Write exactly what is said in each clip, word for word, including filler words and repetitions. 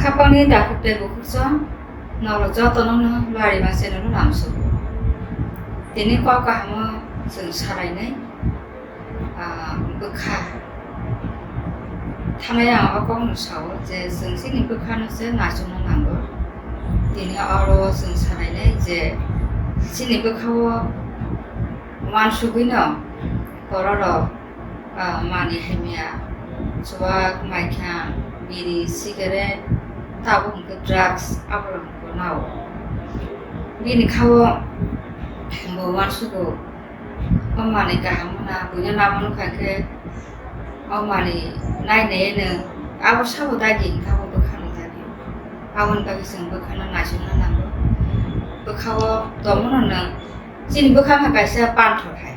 Khapangni dakhuk tei bukhukso norok jotono no lari ma channel no lamsugo. Tini kok kahamo chwng salainai, ah, bwkha. Thanai ang o kokno sao je chwng chini bwkhano se naichomna nango. Tini oro chwng salainai je chini bwkhao uansugwino bororok, ah, manwi hamya, chuwak, maikha, biri, cigarette, tabuk hwnkhe drugs, aborok hwnkhe nao. Bini khao bo uansugo, o manwi kaham wngna, buino nabo nukha khe, o manwi nai naiya nwng abo sabo dagi hwnkhe abo bwkhano dagi. Aboni bagwi chwng bwkhano naisingna nango. Bwkhao tongmano nwng chini bwkha wngkha kaisa panthor hai.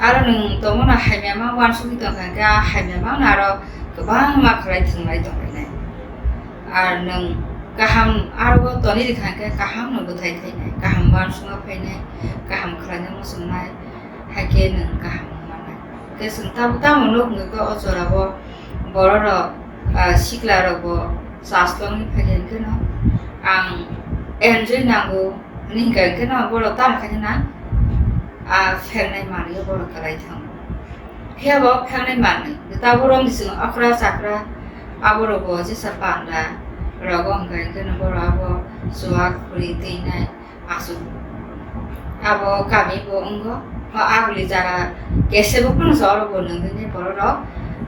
Aro nwng tongmano hamya ma uansugwi tongkha hwnkhe, a hamya mano aro kwbangma khlai thwnglai tonglainai. Ar nwng kaham aro toni rikha hwnkhe kahamno bwthai thainai, kaham uansukma phainai, kaham khlaina muchungnai, haikhe nwng kaham wng mannai. Khe chwng tamo tamo nuk hwnkhe o jorao bororok, ah, siklarokbo chastlongwi phaikha hwnkhe no ang enjoy nango hwnwi hwnkha hwnkhe no borok tamo khaina nang, ah, phengnai manwi borok kwlai thango. Phiya bo phengnai manwi, tabuk romni chwng okra chakra, aborokbo jesa panda rogo hwnkha hwnkhe no borok abo chuwak khuri twinai aswk. Abo kami bo wngo, o aguli jaga kese bo phano se oro bo nang hwnwi borok rok,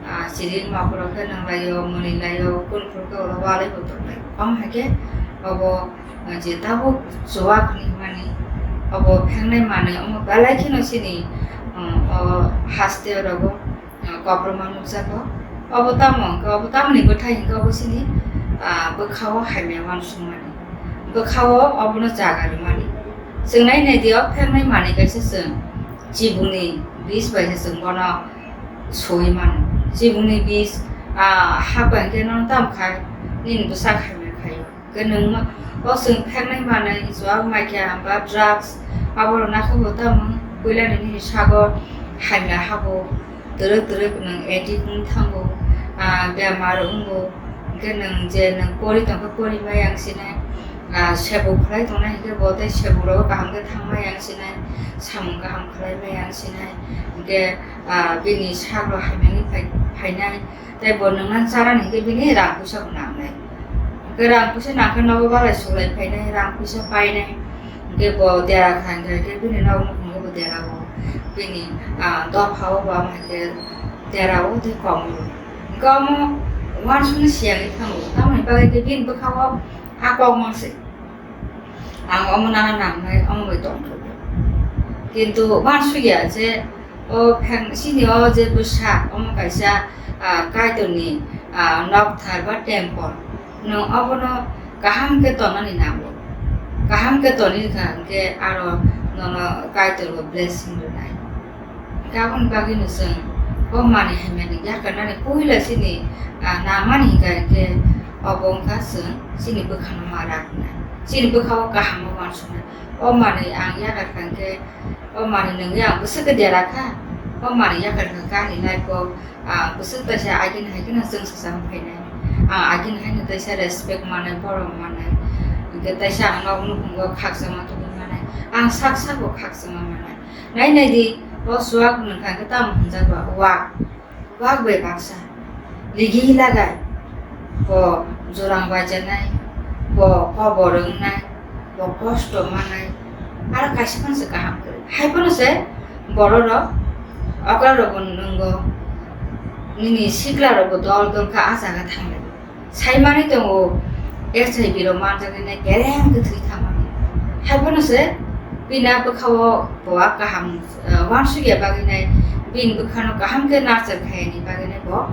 ah, chiri mokol rok khe nang laio, mwnwi laio, kunu phuru khe oro walai bo tong lai. Omo hai khe obo je tabuk chuwak hinwi hwnmani, obo phengnai manwi, omo belai kheno chini, um, o haste rogo, uh, koproma nukjago. Obo tamo hwnkhe, obo tamoni bwthai hwnkhe obo chini, uh, bwkhao hamya uansukmani, bwkhao obono jaga rwmani. Chwng nai nai di, o phengnai manwi kaisa chwng chibungni bis bai se chwng bono soi mano. Chibungni bis, uh, hap bai hwnkhe nono tamo khai, nini bwsak hamya khaio. Hwnkhe nwng ma-, o chwng phengnai manwi, chuwak maikha ba drugs, aborok nakhe bo tamo puilani nini sago hamya habo, twrwk twrwk nwng addict wng thango, ah, bemar wngo. Hwnkhe nwng je nwng pori tongkhe pori maya wng sinai, ah, sebuk khlai tongnai hwnkhe bo tei sebukrok kaham khe thang maya wng sinai, samung kaham khlai maya wng sinai, hwnkhe, ah, bini sakrok hamya wngwi phai-, phainai. Tei bo nungna charani hwnkhe bini rang puisa bo nangnai. Hwnkhe rang puisa nangkhe nogo balai suklai phainai, rang puisa painai. Hwnkhe bo dera kha hwnkhe, hwnkhe bini nok nukhungo bo dera o. Bini, ah, dopha o bo ama hwnkhe dera o tei komo. Hwnkhe omo uansukna siyangwi thango. Tamoni bagwi khe bini bwkha o a kokma se. Ang omo nana nangnai, omo bai tongthokgo. Kintu uansukya je o pheng-, chini o je bwsa, omo kaisa, ah, Kaitorni, ah, nokthar ba temple. Nwng obono kaham khe tonani nango. Kaham khe toni wngkha hwnkhe aro nono Kaitor bo blessing rwnai. Aboni bagwino chwng o manwi hamyani yakarnani puila chini, ah, nangmani hwnkha hwnkhe obo wngkha chwng chini bwkhano ma raknai, chini bwkhao kaham ma uansuknai. O manwi ang yakar kha hwnkhe, o manwi nungwi ang bwswk khe dera kha, o manwi yakar kha ani life o, ah, bwswk taisa agini hai kheno chwng swcham phainai. Ang agini haino taisa respect manai, borom manai, hwnkhe taisa ang nok nukhungo khakchangma tubui manai, ang sak sak bo khakchangma manai. Nai nai di, o chuwak nungkha khe tamo hwnjak ba, wak, wak bai baksa, ligi lagai, bo jurang baijanai, bo kobor wngnai, bo kosto manai, aro kaisa phano se kaham kwrwi. Hai phano se bororok, okra rokbo nungo, nini sikla rokbo dol dol kha, a jaga thanglai. Sai manwi tongo, H I V rok manjak nai kereng khe thwi thangmani. Hai phano se bini a bwkhao bo a kaham, eh, uansukya bagwi nai, bini bwkhano kaham khe nurture khaiyani bagwi nai bo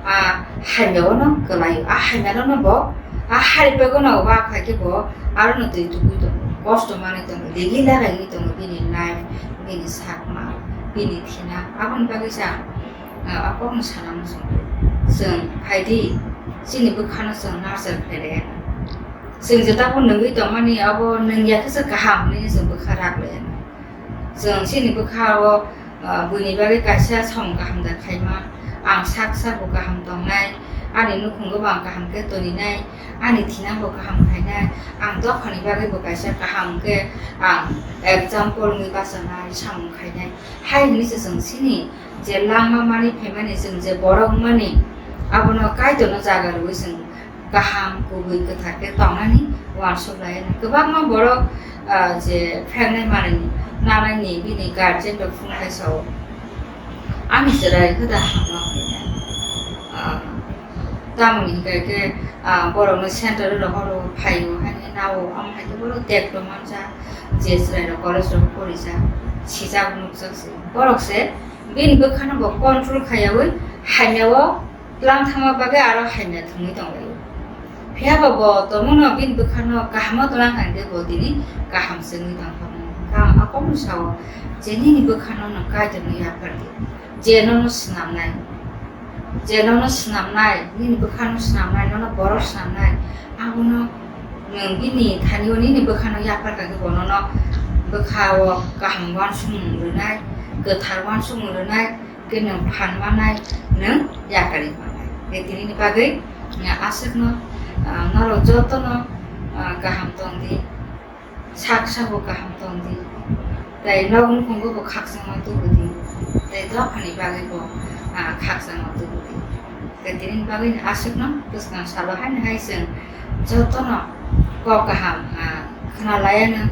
a hamya o no kwlaio. A hamya no bo a hari pego no wa khai khe bo aro no twi tubui tongo, kosto manwi tongo, ligi lagaiwi tongo bini life, bini sakma, bini thina. Aboni bagwi sa Ah, a kokno sana muchung. Chwng phai di, chini bwkhano chwng nurture khlai lai anw. Chwng je tabuk nungwi tongmani abo nungya khe se kaham hwnwi chwng bwkha rak lai anw. Chwng chini bwkha o, ah, buini bagwi kaisa samung kaham da khaima, ang sak sak bo kaham tongnai, Ani nukhungo bo ang kaham khe toninai, ani thinangbo kaham khainai, ang dophani bagwi bo kaisa kaham khe ang example wngwi bachanai, samung khainai. Hai hwnwi se chwng chini je langma manwi phaimani, chwng je borok wngmani, abono Kaitorno jaga rwui chwng kaham, kubui, kwthar khe tongnani uansuk lai. Kwbangma borok, ah, je phrwngnai manwi nanaini bini guardian rok phunuknai sao. Ani chwrai khe da hamya hwnwi, ah, tamoni hinkhe khe, ah, borokno center o rohoro phaio, haino nao, amo hai khe borok tekto manjak, je chwrairok college rok porijak, sijak nukjak se. Borok se bini bwkhano bo control khaiyaui hamya o twlang thangma bagwi aro hamya thwngwi tonglaio. Phiya ba bo tongmano bini bwkhano kaham o twlang kha hinkhe bo tini kaham se wngwi tong kha. Hwnkhe ang a kokno sao je nini bwkhano nwng Kaitorno yaphardi, je nono swnamnai, je nono swnamnai, nini bwkhano swnamnai, nono borok swnamnai, abono nwng bini thani o nini bwkhano yaphar kha khe bo nono bwkha o kaham uansukmung rwnai, kwthar uansukmung rwnai, khe nwng phan manai, nwng yakarwi manai. Tei tinini bagwi, ah, aswkno, ah, norok jotono, ah, kaham tongdi, sak sago kaham tongdi, tei nok nukhungo bo khakchangma tubudi, tei dophani bagwi bo, ah, khakchangma tubudi. Tei tinini bagwi aswkno bwskang salo haino hai chwng jotono kok kaham, ah, khna laiano,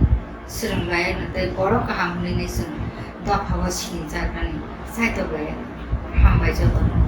swrwng laiano tei borok kaham hwnwi chwng dophao sinijaknani chaito bai. Hambai jotono.